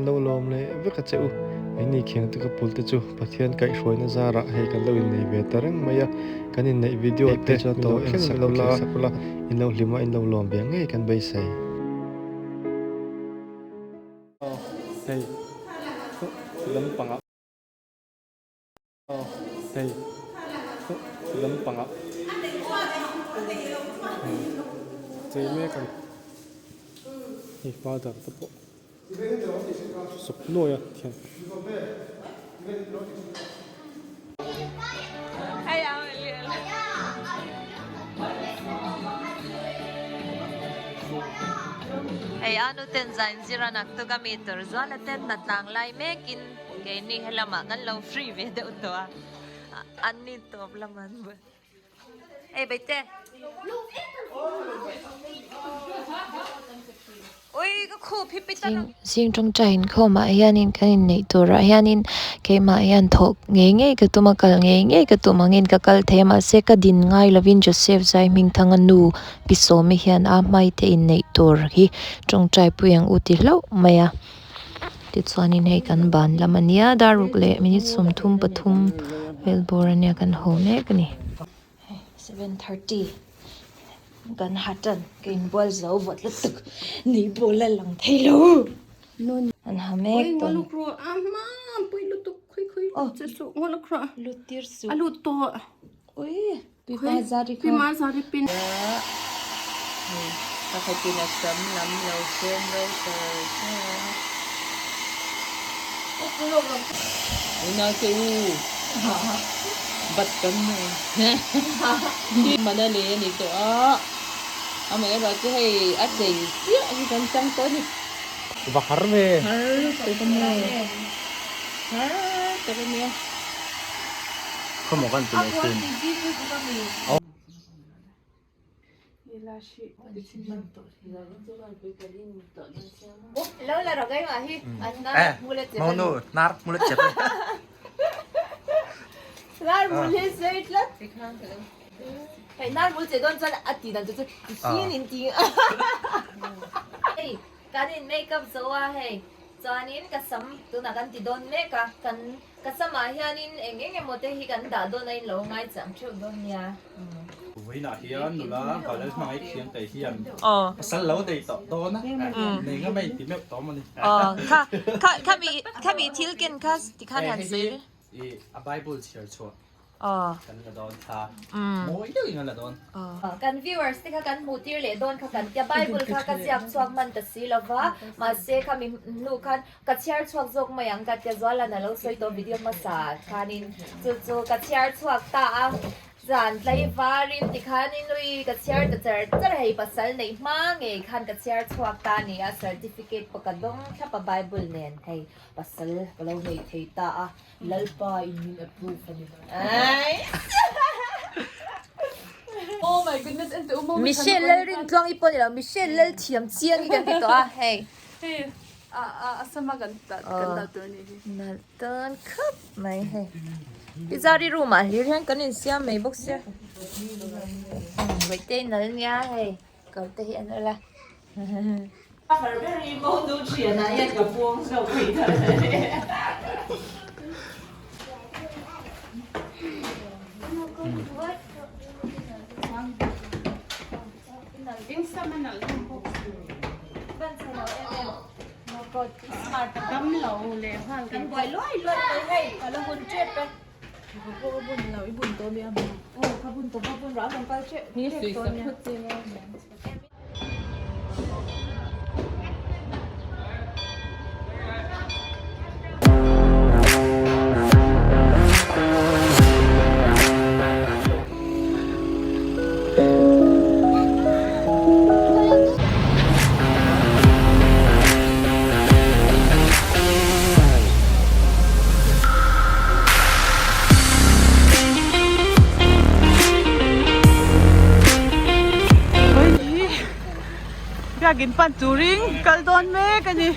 Kan lo lawm leh vek a che u. Keini khiang te ka pul te chu Pathian kaihhruaina zarah hei kan lo innei ve ta reng mai a, kan inneih video te chuan min lo en sak ula, in lo hlim a in lo lawm ve ngei kan beisei. Hei lampangah. Hei lampangah chei mek a ni hei father te pawh sawp nuai a khian. Hei anu ten zain zir a naktuk a mi tur zuala ten hnatlang lai mekin. Keini helamah kan lo free ve deuh tawh a, an ni tawp lamah an buai. Hey Baite. Ui ka khup hi pit a lang. Zing tawngtai inkhawmah hianin kan inneih turah hianin keimah hian thawh ngei ngei ka tum a, kal ngei ngei ka tum angin ka kal thei a mahse ka din ngai lovin Joseph Zaihmingthanga nu Pi Sawmi hian a hmaite inneih tur hi tawngtai pui ang u ti hlauh mai a. Tichuanin hei kan ban lam a nia daruk leh minute 33 vel bawr a nia kan haw mek a ni. Hei 7:30 kan ha tan ka inbual zo vawt lutuk ni pawh la lang thei lo an ha mek tawn. Lut tir suh. Ui pi ma zari kha. Pakhatin a sam lam lo sawm ro char char a. Unau te u bat kan nei mana lei a ni tawh a amaherawh chu hei a chei chiah hi kan chang tawh a ni. Va har ve. Har tak a maw har tak a nia. Khawmaw kan ti leh thin. Kan in makeup zo a hei chuanin ka sam tunah kan ti dawn mek a kan Ka samah hianin eng eng emaw te hi kan dah dawn a in lo ngaichang theuh dawn nia. Vawiinah hian nula Valal hmangaih thiam te hian pasal lo nei tawh dawn a, nei ngam a inti meuh tawh maw ni. Kha khami khami thil ken kha tikhan han sawi ve. Hei hi a Bible chhiar chhuah Kan la dawn kha. Mawi deuhin an la dawn. Kan viewers te kha kan hmuh tir leh dawn kha kan tia Bible kha ka ziak chhuak hman ta si lova mahse kha mi hnu khan ka chhiar chhuak zawk mai ang ka tia Zualan a lo sawi tawh video hmasa khanin chu chu ka chhiar chhuak ta a zan tlai varin tikhanin ui ka chhiar ta char char a hei pasal neih hma ngei khan ka chhiar chhuak ta a ni a certificate pawh ka dawng thlap a Bible nen hei pasal ka lo nei thei ta a. Lalpa in min approve a ni mai. Oh my goodness ente u mawi Michelle Lalrintluang i pawh ni lo Michelle Lalthiam chiang i kan ti tawh a hei. Hei a a a sama kan dah kan dah tur a nih hi. Nalh tawn khawp mai hei. Pizza ri room ah hlir hian kan insiam mai bawk sia. Vawihtei nal nia hei kawr te hi an awlh a. Biakin pan turin kal dawn mek a ni.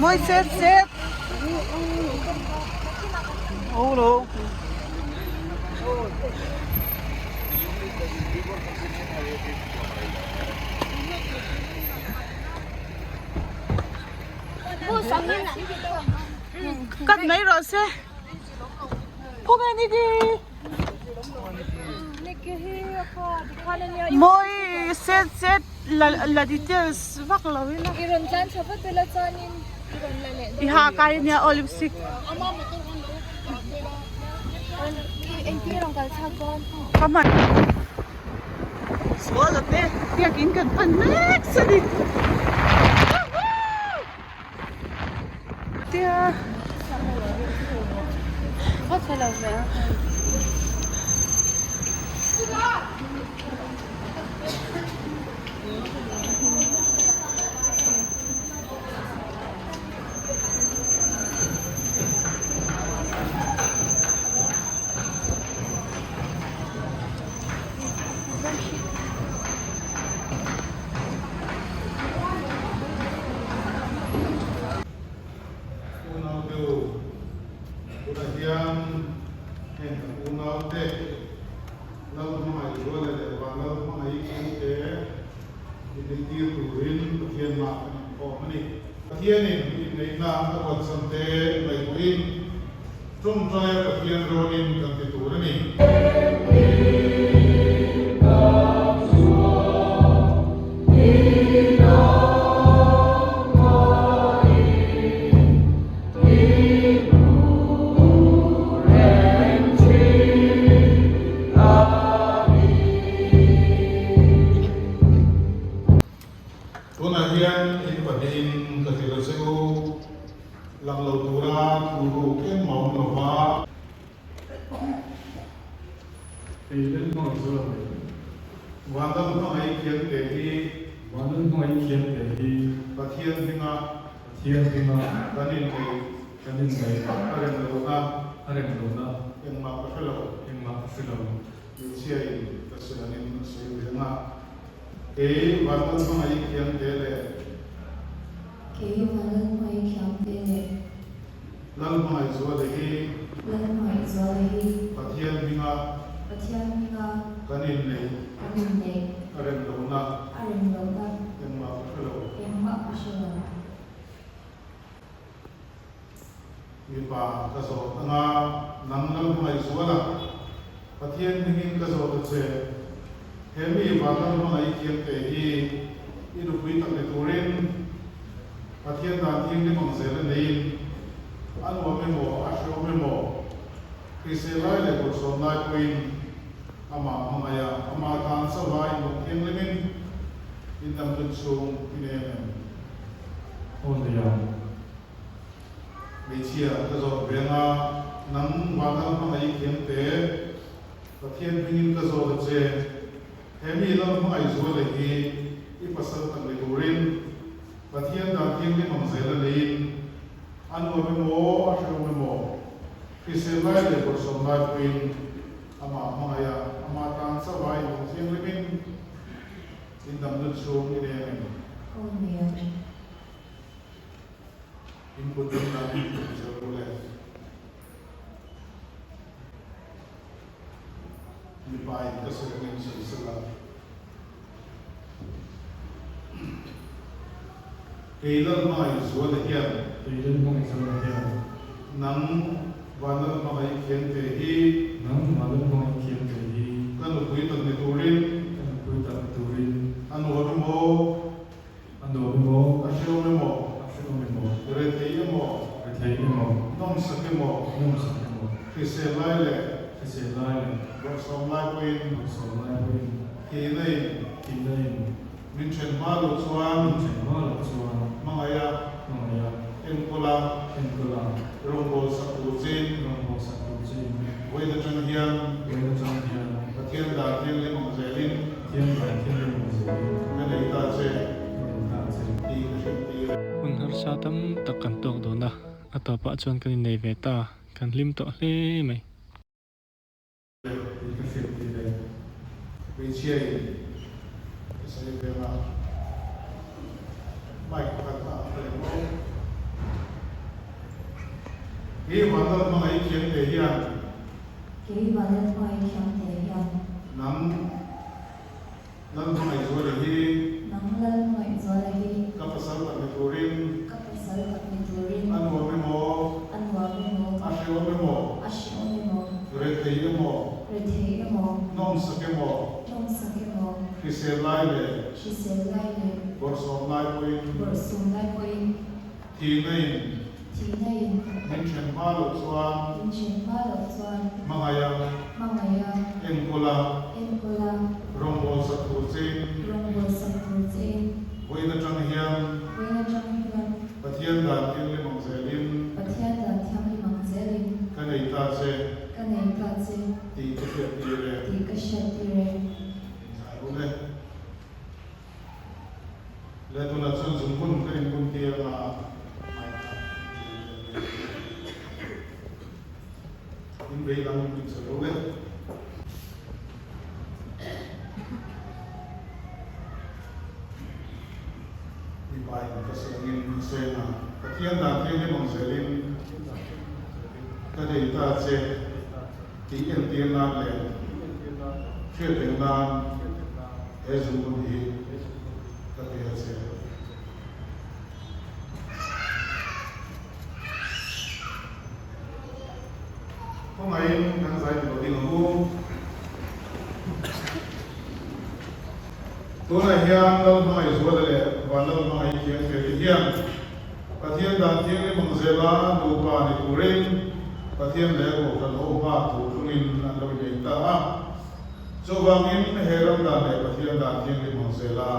Mawi set set. Cut mai rawh se. Khawnge Nikki? Mawi set set la la details vak lo ila. I rawn tlan tha vat ila chuanin i rawn la leh dawn. I ha kai ania aw lipstick. Engtin i rawn kal chhak dawn? Ka hman. Sual a te biakin kan pan mek sa ni. Tia. Unau deuh tunah hian heng kan unaute Lalhmangaihzuala leh Vanlalhmangaih Khiangte ineitir turin Pathian mah kan inkhawm a ni. Pathianin inneihna a ruatchante ngaihtuahin tawngtaia Pathian rawnin kan ti tur a ni. Tunah hian in pahnihin ka hrilh a che u, lang lo tura thu ruk engmah awm lo va. Kei Lalhmangaih Zuala mai. Van Lalhmangaih thiam te hi. Van Lalhmangaih thiam te hi. Pathian hminga. Pathian hminga. Kan inneih. Kan inneih. A rem lohna. A rem lohna. Engmah ka hre lo. Engmah ka hre lo. Hmeichhia in ka sawi angin a sawi ve ang a. Kei Van Lalhmangaih thiam te leh. Kei Van Lalhmangaih thiam te leh. Lalhmangaih Zuala hi. Lalhmangaih Zuala hi. Pathian hminga. Pathian hminga. Kan inneih. Kan inneih. A rem lohna. A rem lohna. Engmah ka hre lo. Engmah ka hre lo. Mipa ka zawt anga nang Lalhmangaih Zuala, Pathian hmingin ka zawt a che. He mi van Lalhmangaih thiam te hi i nupui tak ni turin Pathian dan thianghlim ang zel a neiin a nuam emaw a hreawm emaw hrisel lai leh bawlhsawm lai pawhin amah hmangaih a, amah tan chauha inlawm thianghlimin indam dun chhung i nei ang em? Aw nia. Hmeichhia ka zawt ve anga nang vanlal hmangaih i thiam te, Pathian hmingin ka zawt a che. He mi lal hmangaih zuala hi i pasal tak ni turin Pathian dan thianghlim ang zel a neiin a nuam emaw a hrehawm emaw hrisel lai leh bawlhsawm lai pawhin amah hmangaih a, amah tan chauh a inlawm thianghlimin indamna chhung i nei ang em? Aw nia. In kut lam dan in tum zel rawh le. Mipa in ka sawi angin sawi sela. Kei Lalhmangaih Zuala hian. Kei Lalhmangaih Zuala hian. Nang Van Lalhmangaih Khiangte hi. Nang Van Lalhmangaih Khiangte hi. Ka nupui tak ni turin. Ka nupui tak ni turin. A nuam emaw. A nuam emaw. A hreawm emaw. A hreawm emaw. Rethei emaw. Rethei emaw. Nawmsak emaw. Nawmsak emaw. Hrisel lai leh. Hrisel lai leh. Bawrhsawm lai pawhin. Bawrhsawm lai pawhin. Thihna in. Thihna in. Min then hma loh chuan. Min then hma loh chuan. Hmangaih a. Hmangaih a. Enkawl a. Enkawl a. Rawngbâwl sak tur chin. Rawngbâwl sak tur chin. Vawiin atang hian. Vawiin atang hian. Pathian dan thianghlim ang zelin. Pathian dan thianghlim ang zelin. Ka nei ta che. Ka nei ta che. Tih ka hrilh tir. Hun harsa tam tak kan tawk dawn a, a tawpah chuan kan innei ve ta, kan hlim tawh hle mai. Tih ka hrilh tir e. Hmeichhia in ka sawi ve ang a, mic pakhat a ang reng maw? Kei Vanlal hmangaih thiam te hian. Kei Vanlal hmangaih thiam te hian. Nang Lal hmangaih zuala hi. Nang Lal hmangaih zuala hi. Ka pasal tak ni turin. Ka pasal. pasal tak ni turin. A nuam emaw. A nuam emaw. A hreawm emaw. A hreawm emaw. Rethei emaw. Rethei emaw. Nawmsak emaw. Nawmsak emaw. Hrisel lai leh. Hrisel lai leh. Bawrhsawm lai pawhin. Bawrhsawm lai pawhin. Thihna in. Thihna in. Min then hma loh chuan. Min then hma loh chuan. Hmangaih a. Hmangaih a. Enkawl a. Enkawl a. Rawngbâwl sak tur chein. Rawngbâwl sak tur chein. Vawiin atang hian. Vawiin atang hian. Pathian dan thianghlim ang zelin. Pathian dan thianghlim ang zelin. Ka nei ta che. Ka nei ta che. Tih ka hriat tir e. Tih ka hriat tir e. Inzai ru le. Le tunah chuan zungbun ka inbun tir anga hmaikhat tih leh mai tur. In vei lam in sawi ru le. Mipa in ka sawi angin a sawi anga Pathian dan thianghlim ang zelin ka nei ta che tih entir nan leh hriat reng nan he zungbun hi ka pe a che. Khawngaihin kan zai ni lo ding ang u. Tunah hian Lalhmangaihzuala leh Vanlalhmangaih Thiangfeli hian Pathian dan thianghlim ang zela nupa ni turin Pathian leh Kohhran ho hma thu thlungin an lo inei ta a. Chuvangin he ram dan leh Pathian dan thianghlim ang zela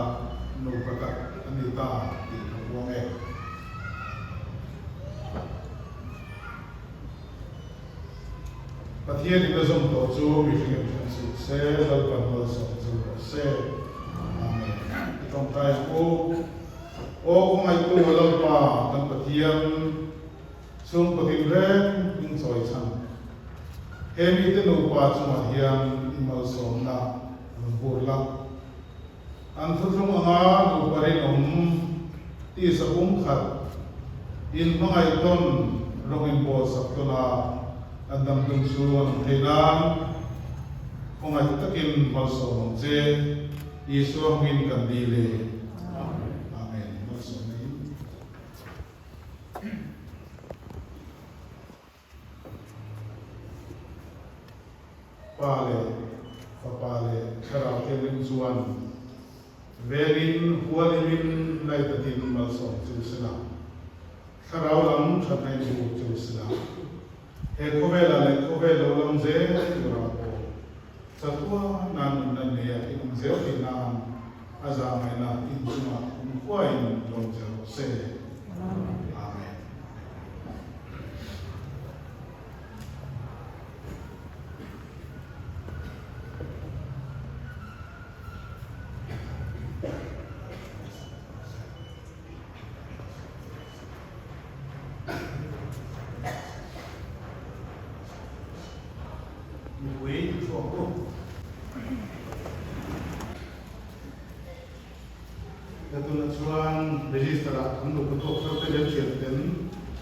nupa tak an ni ta tih ka puang e. Pathian in a zawm tawh chu mihring in hriat suh se, Lalpan malsawm chu rawh se. Amen. I tawngtai ang u. Aw khawngaihtu Lalpa kan Pathian, chhungkaw tinreng min chawi chhan. He mite nupa chungah hian i malsawmna rawn bur la. An thuthlung anga nupa rinawm tisa pumkhat in hmangaih tawn rawng in bawl sak tawn a, an dam dun chu an awm thei nan khawngaih takin malsawm ang che, Isua hmingin kan dil e. Amen. Malsawmna in. Pa leh Fapa leh Thlarau Thianghlim chuan vengin, hualimin, laitatin malsawm chu sela, Thlarau lam thatna in bu chu sela, he khawvelah leh khawvel lo lam zel turah pawh chatuah nan nunna neia i awm zel theih nan a zahngaihna inchungah kumkhuain lawm che rawh se. Amen. Mipui chhuak u. Tunah chuan register ah an nupa tawk thar te leh thian ten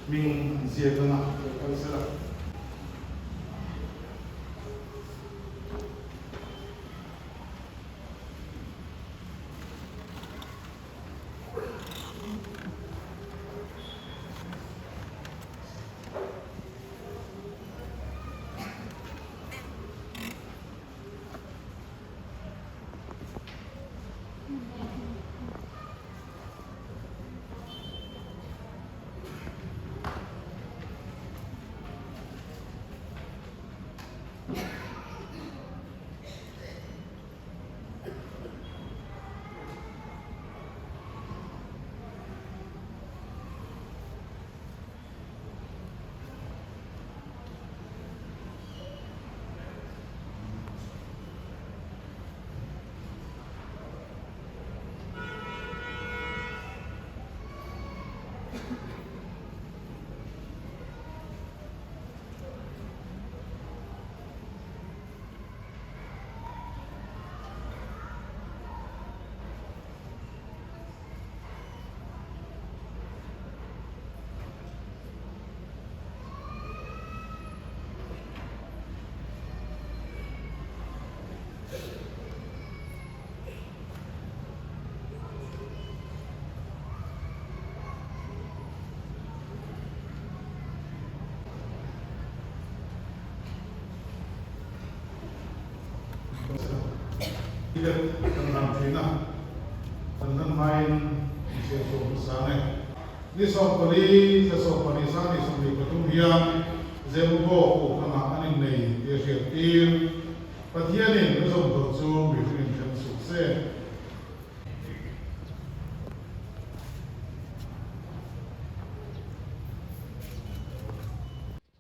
hming an ziak ang a, lo kal sela. Kan ram thin a, kan hlan hmain in hriat chhuak hmasa ang e. Ni 14 thla 12 sang ni 23 hian Zemabawk Kohhranah an innei tih a hriat tir. Pathianin a zawm tawh chu mihringin then suh se.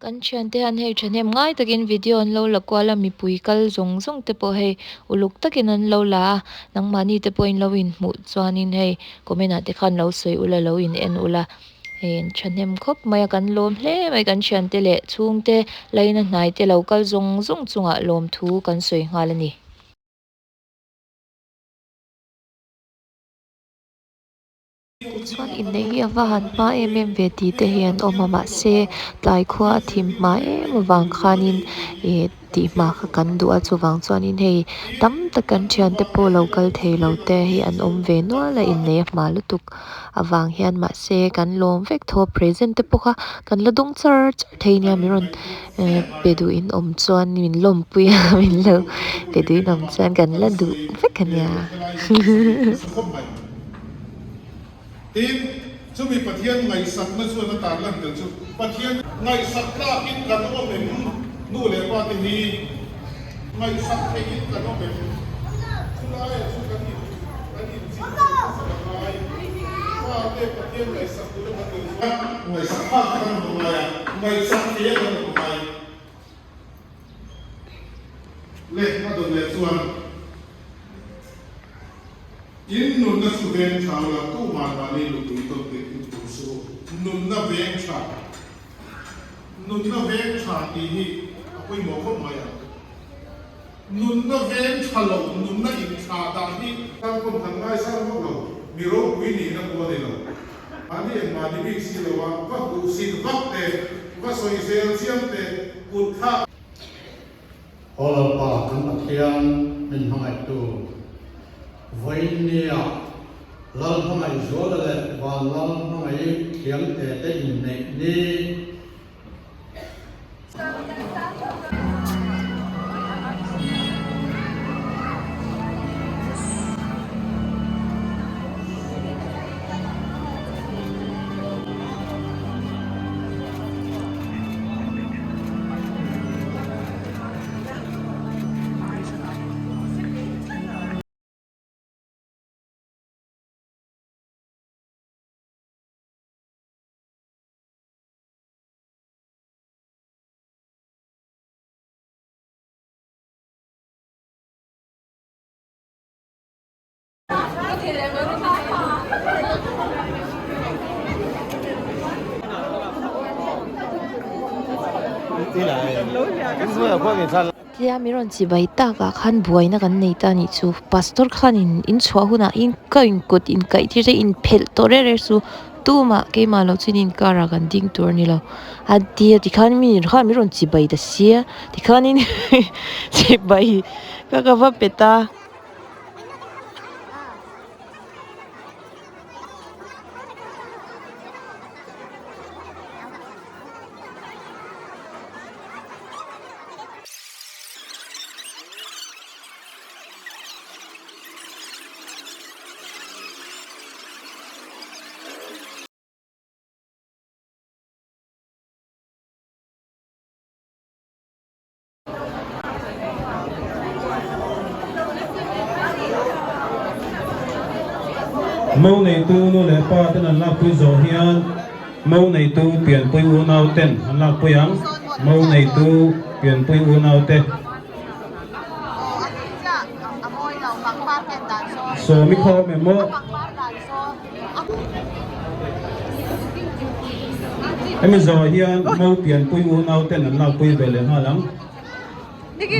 Kan thiante hian hei thahnem ngai takin video an lo la kual a, mipui kal zawng zawng te pawh hei uluk takin an lo la a, nangmahni te pawhin lo inhmuh chuanin hei comment ah te khan lo sawi ula lo in en ula hei an thahnem khawp mai a kan lawm hle mai kan thiante leh chhungte laina hnai te lo kal zawng zawng chungah lawmthu kan sawi nghal a ni. Tichuan inneih hi a va han hma em em ve tih te hi an awm a mahse tlai khua a thim hma em avang khanin ih tih hma kha kan duh a chuvang chuanin hei tam tak kan thiante pawh lo kal thei lo te hi an awm ve nual a inneih a hma lutuk avang hian mahse kan lawm vek tho a present te pawh kha kan la dawng char char thei nia min rawn pe duh in awm chuan min lawmpui a min lo pe duh in awm chuan kan la duh vek ania. Tin, chumi Pathian ngaihsakna chuan a tarlan tel chu Pathian ngaihsak tlakin kan awm em? Nu leh pa te hi ngaihsak theihin kan awm em? Chulaiah chu kan in kan inchih theih hmasa la ngai. Pa te Pathian ngaihsak tura kan tel chuan ngaihsak phak te kan awm a ngai a, ngaihsak theia kan awm a ngai. Leh a dawn leh chuan. In nunna chu veng tha ula, tu mahni nupui tawn dik in tum suh u. Nunna veng tha, Nunna veng tha tih hi a pawimawh khawp mai ang. Nunna veng tha lo, nunna in tha dah hi. Tan pawn kan ngaisang vak lo, mi ropui nihna pawh a ni lo. Mahni engmah ni bik si lo a, va hmuhsit vak te, va sawi zel chiam te, kut thlak. Aw Lalpa kan Pathian min hmangaihtu, vawiin nia Lal hmangaih zuala leh van Lal hmangaih thiamte te inneih ni. Tia mi rawn chibai takah khan buaina kan nei ta anih chu pastor khanin in chhuah hunah in ka inkut inkaih tir te inphelh tawh reng reng chu tumah keimah loh chuan inkar ah kan ding tur a ni lo a tia tikhan mi khan mi rawn chibai ta sia tikhanin chibai ka ka va pe ta. Mo neitu nu leh pa ten an lakpui zawh hian mo neitu pianpui unau ten an lakpui ang. Mo neitu pianpui unau te. Sawmi khawm em maw? Hemi zawh hian mo pianpui unau ten an lakpui ve leh nghal ang.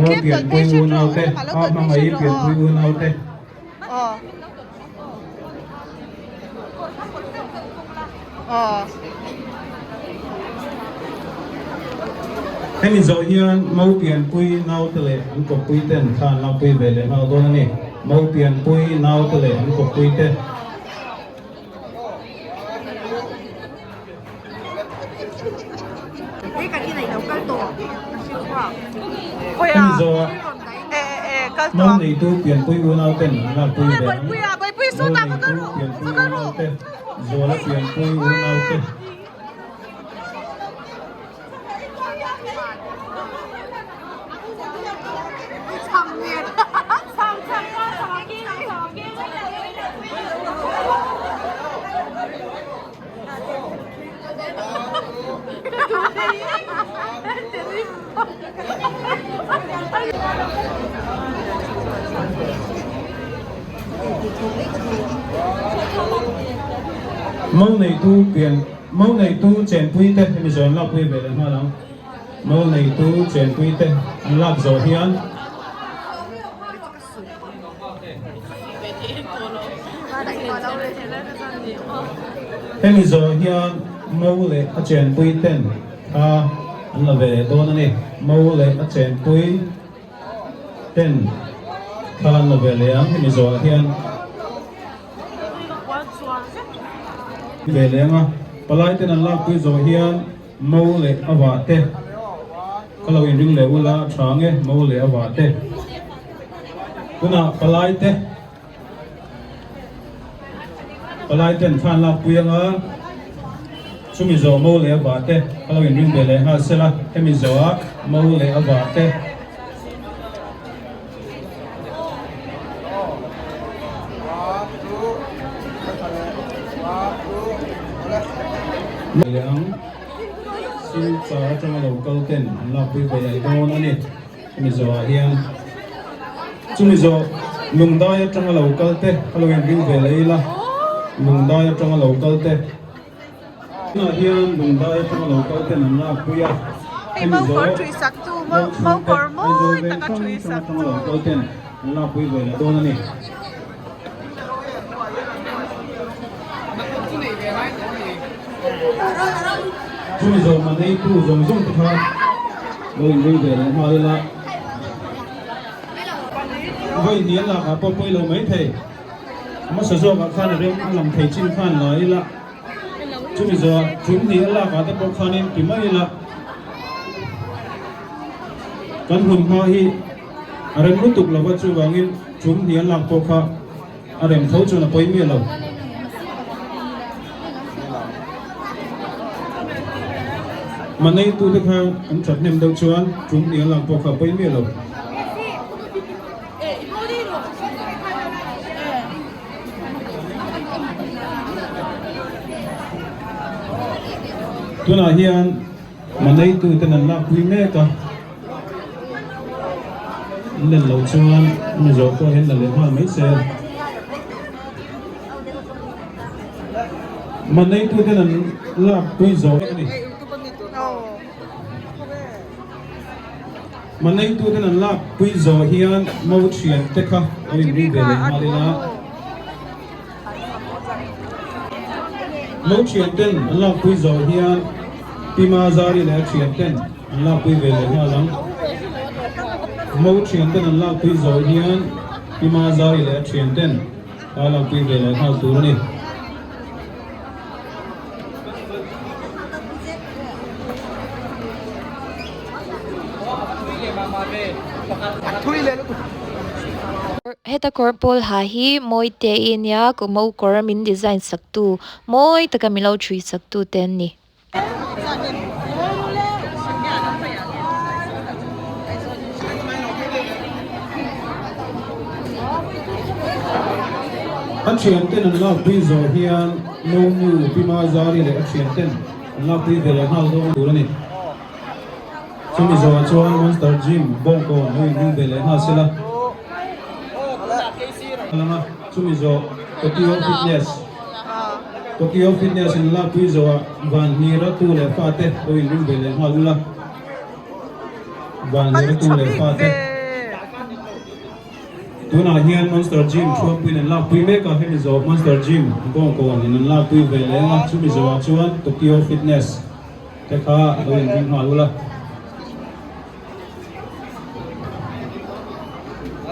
Mo pianpui unau te, a hmangaih pianpui unau te. Hemi zawh hian mo pianpui naute leh an kawppui ten thla an lakpui ve leh nghal dawn a ni. Mo pianpui naute leh an kawppui te. Hemi zawh ah. Mo neitu pianpui unau ten an lakpui ve ang. Mo neitu pianpui unau te, Zuala pianpui unau te. Mo neitu pian mo neitu chenpui te hemi zawn lakpui ve leh nghal ang. Mo neitu chenpui te an lak zawh hian. Hemi zawh hian Mo leh a chenpui ten kha an la ve leh dawn a ni. Mo leh a chenpui ten kha an la ve leh ang hemi zawhah hian. Ve leh ang a, palai ten an lakpui zawh hian Mo leh a vah te ka lo inring leh ula tha nge mo leh a vah te tunah palai te palai ten thlan lak pui anga chumi zawh mo leh a vah te ka lo inring ve leh nghal sela hemi zawh ah mo leh a vah te Leh ang Silchar atanga lo kal ten an lakpui ve leh dawn a ni. Chumi zawhah hian chumi zawh Lungdai atanga lo kal te ka lo inring ve leh ila Lungdai atanga lo kal te. Tunah hian Lungdai atanga lo kal ten an lakpui a, hemi zawh Mo chhungte Aizawl veng hrang hrang atanga lo kal ten an lakpui ve leh dawn a ni. Chumi zawh maneitu zawng zawng te kha lo inring ve leh nghal ila vawi hnih an lakah pawh pawi lo maithei. Hmasa zawkah khan a rem a lang thei chin khan la ila. Chumi zawhah tum hnih a lakah te pawh khanin ti mai ila kan hun hma hi a rem lutuk lova chuvangin tum hnih a lak pawh kha a rem tho chuan a pawi miah lo. Maneitute kha an thathnem deuh chuan tum hnih a lak pawh kha a pawi miah lo. Tunah hian maneitu ten an lakpui mek a, an len loh chuan Mizo pawh hian la leh nghal mai se. Maneitu ten an lakpui zo vek a ni. Maneitu ten an lak pui zawh hian mo thian te kha lo inring ve leh nghal ila. Mo thian ten an lak pui zawh hian Pi Mazari leh a thian ten an lak pui ve leh nghal ang. Mo thian ten an lak pui zawh hian Pi Mazari leh a thian ten a lak pui ve leh nghal tur a ni. Heta kawr pawl ha hi mawi te i nia ka mo kawr min design sak tu mawi taka min lo thui sak tu te an ni. A thian ten an lakpui zawh hian Monu Pi Mazari leh a thian ten an lakpui ve leh nghal dawn tur a ni. Chumi zawhah chuan Monster Gym bawngkawn lo inring ve leh nghal sela. Langa chumi zawh Tokyo Fitness Tokyo Fitness in lakpui zawhah van hnira tu leh fate lo inring ve leh nghal ula. Van hnira tu leh fate. Tunah hian Monster Gym thuampuiin an lakpui mek a, hemi zawh Monster Gym bawngkawn in an lakpui ve leh a, chumi zawhah chuan Tokyo Fitness te kha lo inring nghal ula.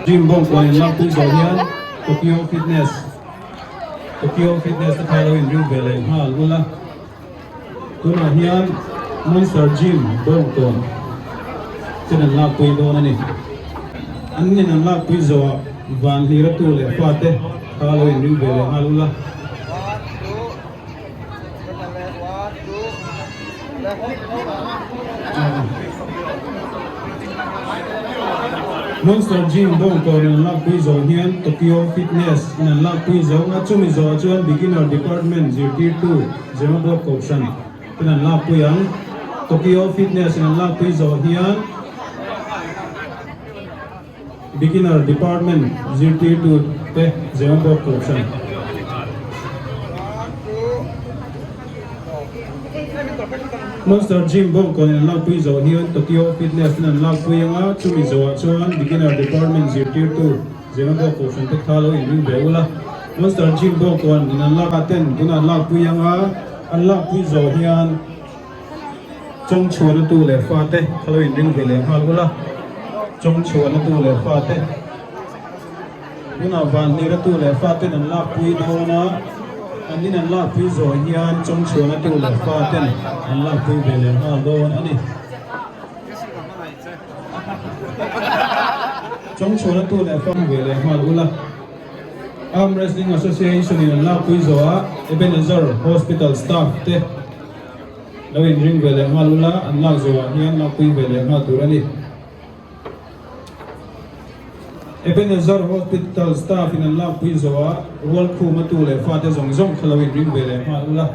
Gym bawngkawn in lakpui zawh hian Tokyo Fitness Tokyo Fitness te kha lo inring ve leh nghal ula. Tunah hian Monster Gym bawngkawn ten an lakpui dawn a ni. An nin an lakpui zawhah van hlira tu leh fate kha lo inring ve leh nghal ula. Monster Gym bawngkawn in an lakpui zawh hian Tokyo Fitness in an lakpui zo a, chumi zawhah chuan Beginner Department zirtirtu Zemabawk Kohhran ten an lakpui ang. Tokyo Fitness in an lakpui zawh hian Beginner Department zirtirtu te Zemabawk Kohhran. Monster Gym bawngkawn in an lakpui zawh hian Tokyo Fitness ten an lakpui anga chumi zawhah chuan Beginner Department zirtirtu Zemabawk Kohhran te kha lo inring ve ula. Monster Gym bawngkawn in an lak ten tuna an lakpui anga an lakpui zawh hian Chawngchhuahna tu leh fate kha lo inring ve leh nghal ula, Chawngchhuahna tu leh fate tunah Vanhlira tu leh faten an lakpui dawn a, an in an lakpui zawh hian Chawngchhuahna tu leh faten an lakpui ve leh nghal dawn a ni. Chawngchhuahna tu leh fa ve leh nghal ula. Arm Wrestling Association in an lakpui zawhah Ebenezer Hospital staff te lo inring ve leh nghal ula, an lak zawhah hian lakpui ve leh nghal tur a ni. Ebenezer Hospital staff in an lakpui zawhah Rualkhuma tu leh fate zawng zawng kha lo inring ve leh nghal ula.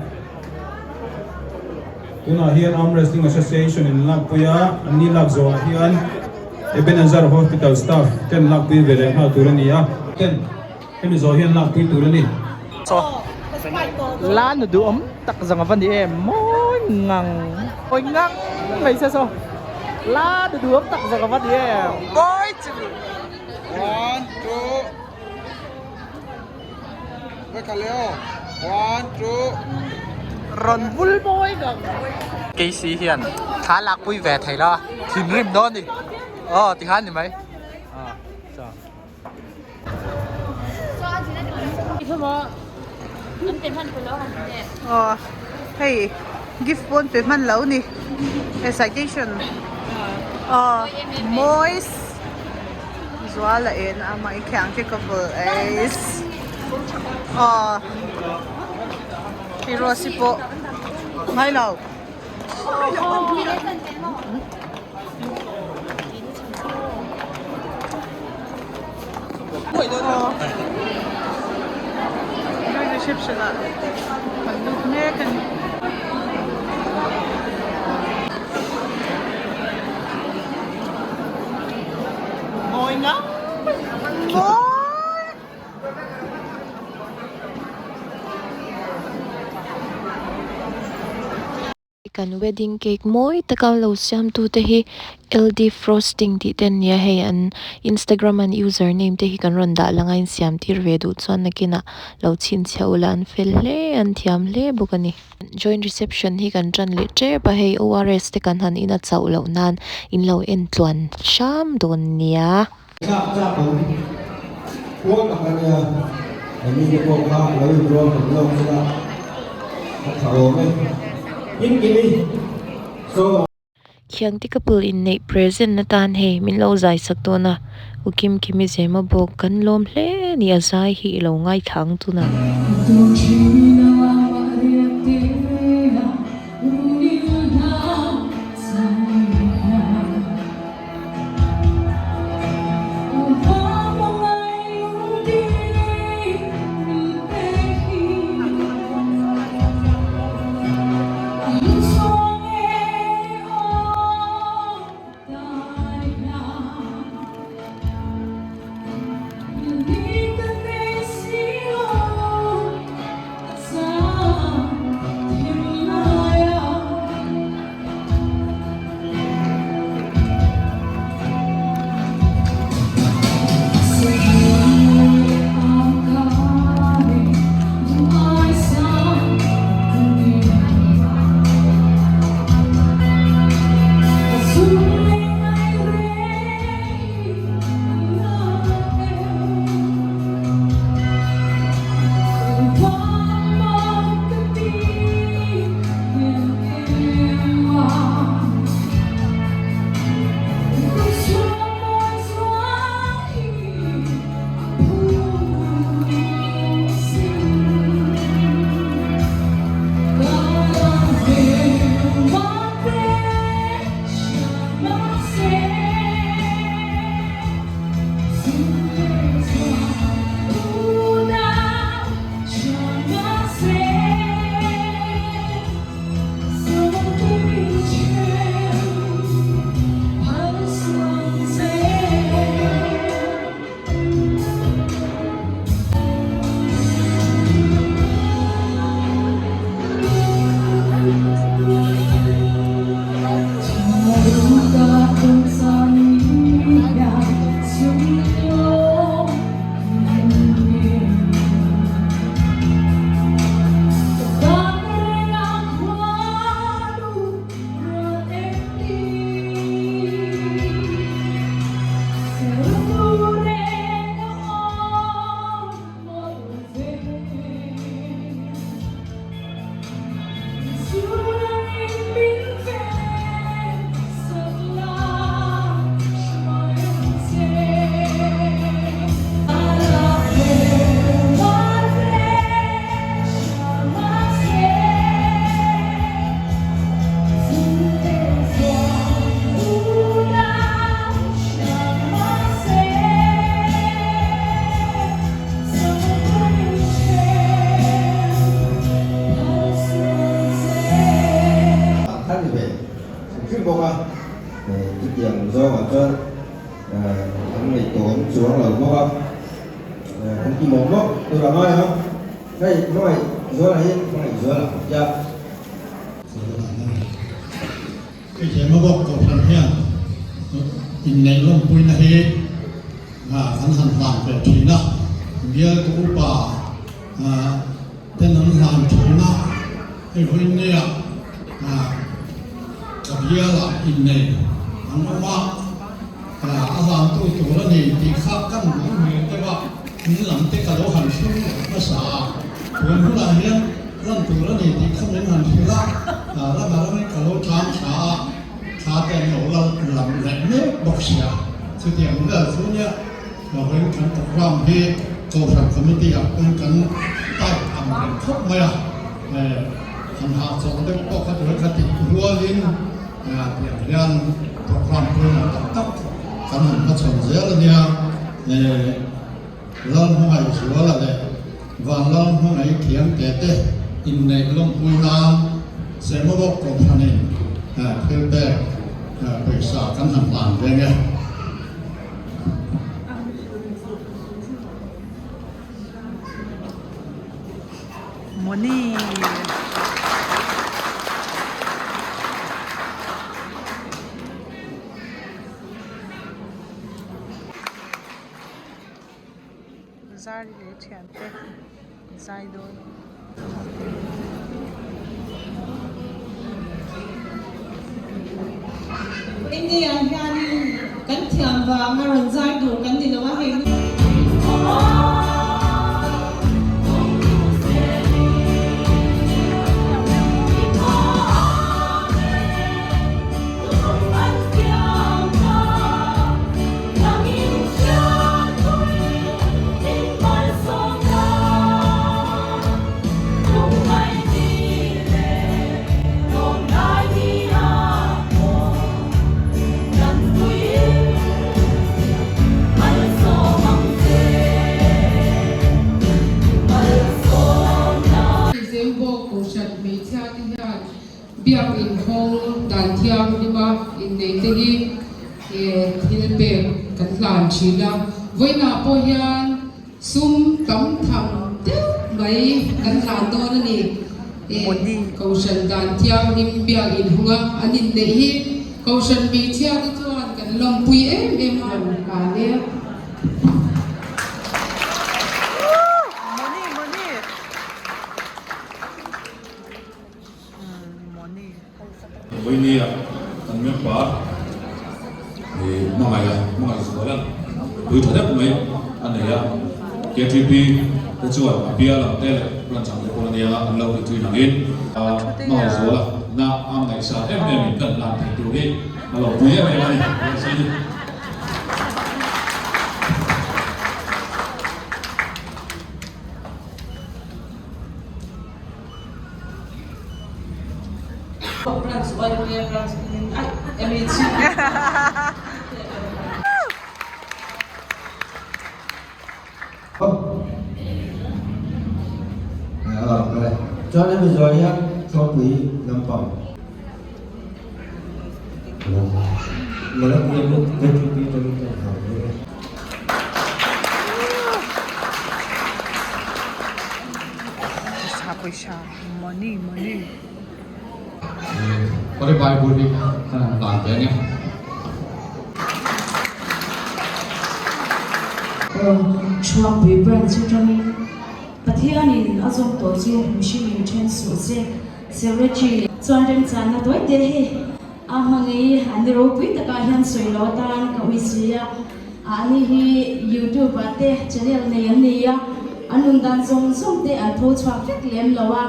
Tunah hian Arm Wrestling Association in an lakpui a, anni lak zawhah hian Ebenezer Hospital staff ten lakpui ve leh nghal tur a ni a, ten hemi zawh hian lakpui tur a ni. La nu duhawm tak zawng a va ni em mawi ngang mawi ngang mai se saw la nu duhawm tak zawng a va ni em mawi chi One two Rawn vul mawi ngang. KC hian thla lak pui ve thei lo a, thinrim dawn ni. Aw tikhan ni mai. Aw hei gift pawn pe hman lo ni citation aw moist. Zuala en a mah i khiang te ka bul eis aw hei rose hi pawh ngai lo aw reception ah kan lut mek a ni. Kan wedding cake mawi taka lo siam tu te hi LD frosting tih te an nia hei an instagram an user name te hi kan rawn dah lang a insiam tir ve duh chuan nakinah lo chhinchhiah ula an fel hle an thiam hle bawk a ni. Joint reception hi kan tan leh tep a hei ORS te kan han in a chauh loh nan in lo en tluan hram dawn nia. Chak chak an kual tak a nia, he mite pawh kha lo inrual kan lawk chula a tha awm e. Kimkimi so. Khiangte couple inneih present atan hei min lo zai sak dawn a, U Kimkimi Zema bawk kan lawm hle a ni a zai hi i lo ngaithla ang tunah. Kha ni ve hrim hrim bawk a, chutiang zawngah chuan an ngaihtuahawm chuang lo bawk a, an ti mawk mawk tur a ngai ang. Hei hmangaih zuala hi hmangaih zuala tia. Hetiang a bawk kohhran hian inneih lawmpuina hi kan han hlan ve thin a, bialtu upa ten an hlan thin a, hei vawinia ka bialah innei an awm a, a hlantu tur a ni tih kha kan duh hmel deuh a, in lam te ka lo han thleng leh hmasa a, tun hunah hian Lan tur a ni tih kha min han hrilh a, ram a ramin ka lo tlang thla a, thla te an lo la lam leh mek bawk sia. Chutiang vel chu nia vawiin kan programme hi Kohhran Committee ah pawn kan type ang reng khawp mai a, han hahchawlh deuh pawh kha duai kha tih rualin tiang hian programme pawimawh tak tak kan han hmachhawn zel a nia. Lalhmangaihzuala leh Vanlalhmangaih Thiamte te inneih lawmpui nan Semawbawk Kohhranin thil pek pawisa kan han hlan veng e. Moni. Zari leh thiante zai dawn. India hianin kan thiam vanga rawn zai tur kan ni lo a hei. Biak inhawng dan thianghlima inneite hi thil pek kan hlan thin a, vawiinah pawh hian sum tam tham deuh mai kan hlan dawn a ni. Kohhran dan thianghlim biak inhawnga an inneih hi Kohhran hmeichhia te chuan kan lawmpui em em a rawn hlan e. Vawinia kan member hmangaih a, hmangaih zual a, pui tha deuh mai a nei a. KTP te chuan a bial ang te leh branch ang te pawh a nia an lo ti thin angin hmangaih zual a na a ngaihsan em em in kan hlan thei tur hi a lo pui em em a ni. Chuan hemi zawh hian Chawpui lampang Pawisa pawisa money money. Kore Bible hi kan han hlan ve ania. Chhuakpui branch atangin Pathianin a zawm tawh chu mihringin then suh se. Secretary chuan remchanna tawi te hi a hmangei an ni ropui takah hian sawi lo atan ka ui si a, ani hi youtube ah te channel nei an nei a, an nun dan zawng zawng te an tho chhuak vek lem lo a,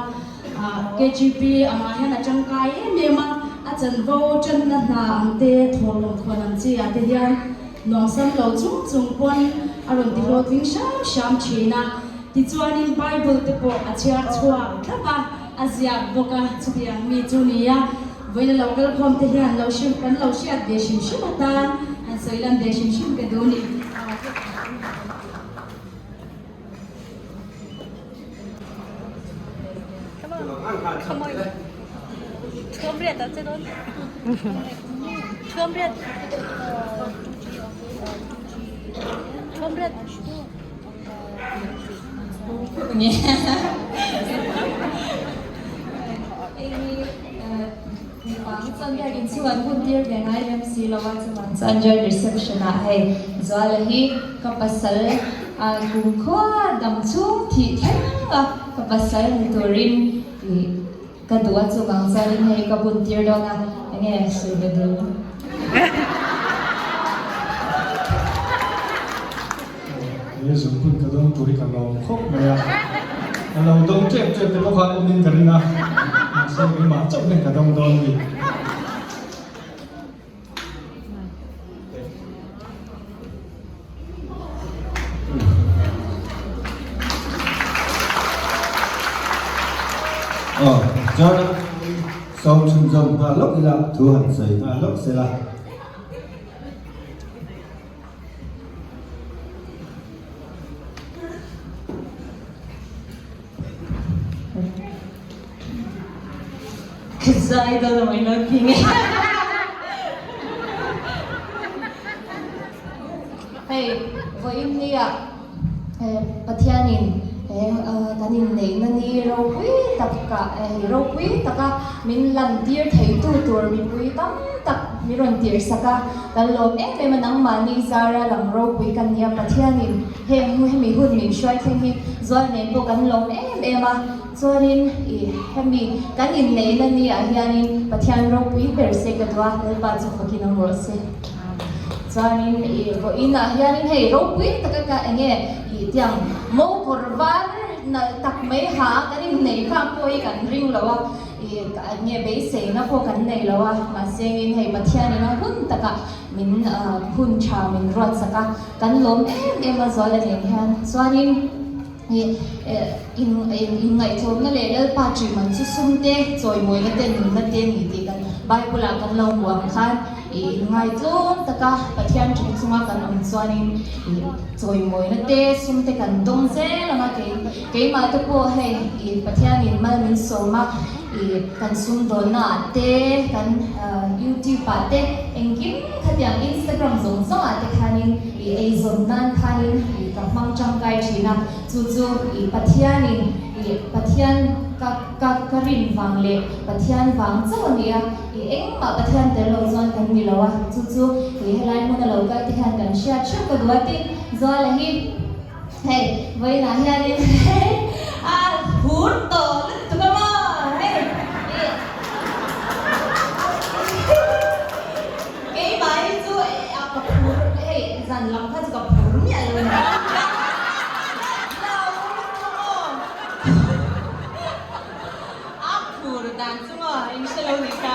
KGP angah hian a tangkai em em a, a chanvo tanna hna ang te thawhlawm khawn ang chi ah te hian nuamsam lo chung chung pawn a rawn ti hlawhtling hram hram thin a, tichuanin Bible te pawh a chhiar chhuak thlap a. A ziak bawk a, chutiang mi chu ni a, vawiin a lo kal khawm te hian lo hrim kan lo hriat ve hrim hrim atan han sawi lan ve hrim hrim ka duh a ni. Chuan reception ah hei Zuala hi ka pasal kumkhua dam chhung thih thleng a ka pasal ni turin ih ka duh a chuvang chuanin hei ka bun tir dawn a enge sawi ve duh. He zungphun ka dawng tur hi ka lawm khawp mai a, ka lo dawng tep tep te pawh khan awmin ka ring a, mahse keimah chauh hian ka dawng dawn a ni. Aw, chuan sawm chhunzawm nghal lawk ila thu han sawi nghal lawk sela. Ka zai dawn a mai lo thing e. Hei vawiin nia Pathianin kan inneihna ni ropui tak ah hei ropui taka min lantir theitu tur mipui tam tak mi rawn tirh sak a, kan lawm em em a nangmahni zara lam ropui kan nia Pathianin heng hemi hun min hruai thleng hi zual nen pawh kan lawm em em a, chuanin ih hemi kan inneihna ni ah hianin Pathian ropui ber se ka duh a, Lalpa chu fakin awm rawh se. Chuanin ih vawiin ah hianin hei ropui taka ka enge ih tiang mo kawr var nalh tak mai ha a kan inneih phak pawh hi kan ring lo a ih enge beiseina pawh kan nei lo a mahse engin hei Pathianin a hun takah min hun tha min ruat sak a kan lawm em em a zual a nen hian chuanin ih in inngaihtlawmna leh Lalpa ṭihman chu sum te chawimawina te nunna te a ni tih kan Bible ah kan lo hmu ang khan. Ih ngaitlawm taka Pathian ṭing chunga kan awm chuanin ih chawimawina te sum te kan dawng zel ang a, kei keimah te pawh hei ih Pathianin mal min sawm a, ih kan sumdawnna ah te kan YouTube ah te engkim khatiang Instagram zawng zawng ah te khanin ih eizawn nan khanin ih ka hmang tangkai thin a, chu chu ih Pathianin ih Pathian ka ka ka rin vang leh Pathian vang chauh a ni a. I engmah Pathian tel lo chuan kan ni lo a, chu chu i helai hmuna lo kal te hian kan hriat hreuh ka duh a tin Zuala hi hei vawiinah hianin hei a phur tawh lutuk a maw hei i keimah hi chu a ka phur hei zan lam kha chu ka phur miah lo a ni. A phur dan chu maw in hre lo nih kha.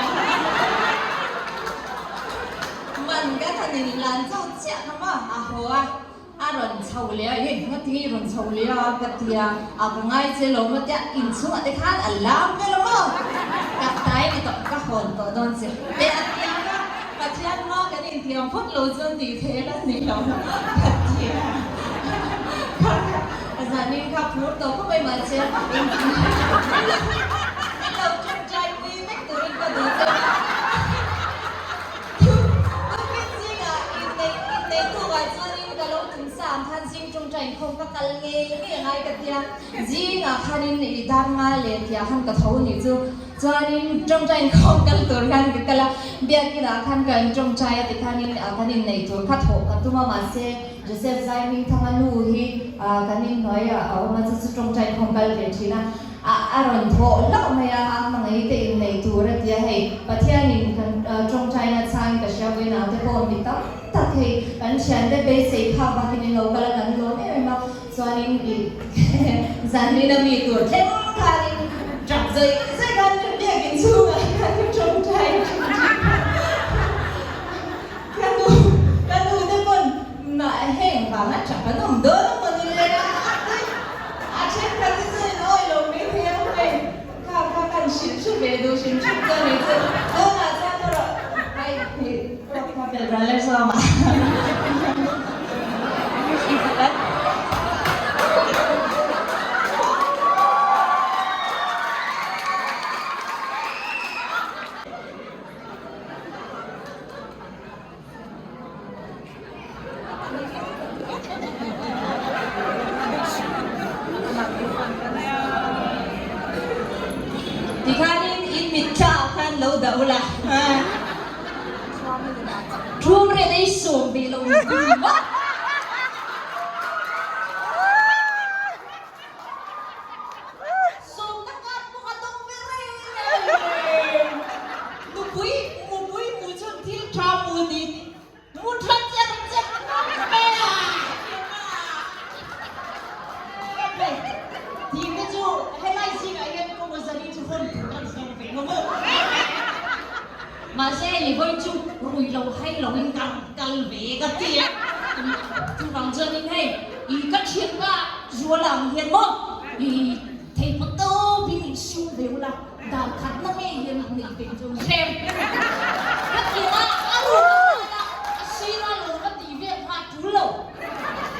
Man ka than in lan chauh chiah kha maw a haw a, a rawn chho leh a, hei nga tinge i rawn chho leh a ka ti a, a ka ngai che lo maw tia inchhungah te khan a lam vel a maw ka tai ni tawh ka hawn tawh dawn che te a ti ang a, Pathian hma kan intiam phawt lo chuan tih theih a la ni lo ka ti a. Zanin kha phur tawh khawp mai mahse min lo tawngtai pui vek turin ka duh che a. Tukin zingah inneih inneih tukah chuanin ka lo tum sa ang khan zing tawngtai inkhawm ka kal ngei ngei a ngai ka tia. Zingah khanin i dar nga leh tihah khan ka tho nih chu. Chuanin tawngtai inkhawm kal tur khan ka kal a, biakinah khan ka intawngtai a tikhanin kan inneih tur kha thawh ka tum a mahse Joseph Zaihmingthanga nu hi kan inhnuaiah a awm a, chu chu tawngtai inkhawm kal ve thin a, a rawn thawh hlauh mai a, a hmangaih te inneih tur a ti a, hei Pathianin kan tawngtaina changin ka hria vawiin ang te pawh mi tam tak hei kan thiante beisei phak bakin in lo kal a, kan lawm em em a, chuanin i zanlin a mi tur thleng khanin tap zawih zawih khan biakin chhungah khan tawngtai thin thin kha. Ka nu, ka nu te pawn mah heng vang a tap an awm dawn a maw ni le a ti. A thenkhat te chuan in awi lo mai thei a, hei kha kha kan hrilh hru ve duh hrim hrim chuan ni chu tunah chuan erawh hei hi prop kha bel ral le zawm a. Tikhanin in mitthla ah khan lo dah ula. Thum ren ei sawm ve lo ni ringawt. Sawmna kar pawh a dawng ve reng reng. Nupui mupui hmu chhun thil tha hmu ni mu tha cher cher mai a. Tih te chu helai zingah hian Kawngazali chu hawn tur kan zawng ve ngawm u. Mahse hei vawi chu rui lo hai loin kan kal ve ka ti a. Chuvang chuanin hei i ka thianna zual ang hian maw i thei pawh tawpin in sum ve ula dan khatna ngei hian in nei ve chu hrem ka ti a, a ruk a kal a, a sira lo ka tih vel kha a tul lo